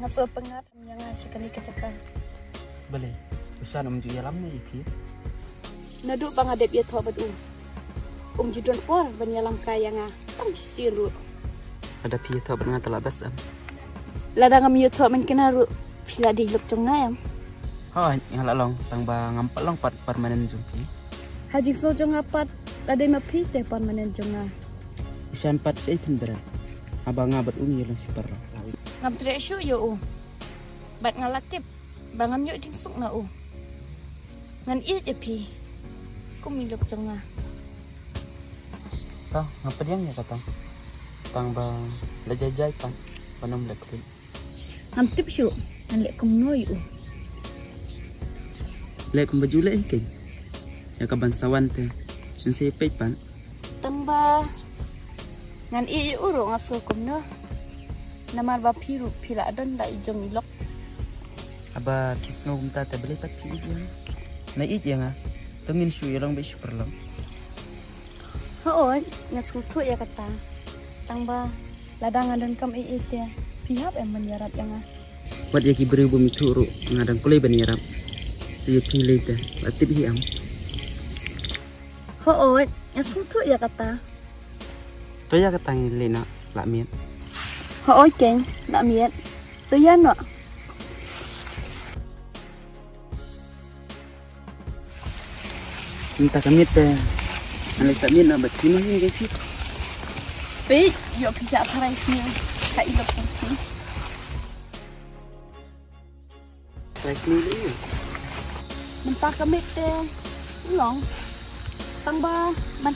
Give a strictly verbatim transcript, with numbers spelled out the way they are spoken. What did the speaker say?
So pyngat ïa nga sha kane ka jaka. Balei? U Shan um ju ïalam ne ïa phi? Naduh ba nga dep ïathoh bad u, um ju don por ban ïalam kai ïa nga tang shisien ruh. Lada phi ïathoh bad nga te la best em. Lada ngam ïathoh mynta ruh phi la dei lok jong nga em. Hooid, nga la long, tang ba ngam pat long part permanent jong phi. Ha jingsngew jong nga pat, la dei ma phi te permanent jong nga. U Shan pat shaei phin bret, haba nga bad u ngi long shi paralok. Ngam treh shuh ïa u, bad nga la tip ba ngam ïoh jingsuk na u. Ngan ïeit ïa phi kum i lok jong nga. Tang, nga pdiang ïa kata. Tang ba la jai jai pat, ba ngam leh khuid. Ngam tip shuh ngan leh kumno ïa u. Leh kumba ju leh hi keiñ. Ïa ka ban sa wan te, ngin sa ïa peit pat. Tang ba ngan ïeit ïa u ruh nga sngew kumno. Namar ba phi ruh phi la don da i jong i lok. Haba phi sngew kumta te balei pat phi ïeit ïa nga? Na ïeit ïa nga, to ngin shu ïa long beit shi paralok. Hooid, nga sngewthuh ïa kata. Tang ba lada nga donkam ei ei te phi hap em ban ïarap ïa nga? Wat ïa ki briew bym ithuh ruh nga dang kloi ban ïarap. Sa ïa phi lei te, la tip hi em. Hooid, nga sngewthuh ïa kata. To ïa kata ngi leit noh, lah miet. Hooid keiñ, lah miet. To ïa noh. Mynta ka miet te, ale sa miet noh bad phi noh, ïeng jong phi. Peit, ïoh phi shah tharai sniew ha i lok jong phi. Tharai sniew lei ïa. Mynta ka miet te long. Tang ba man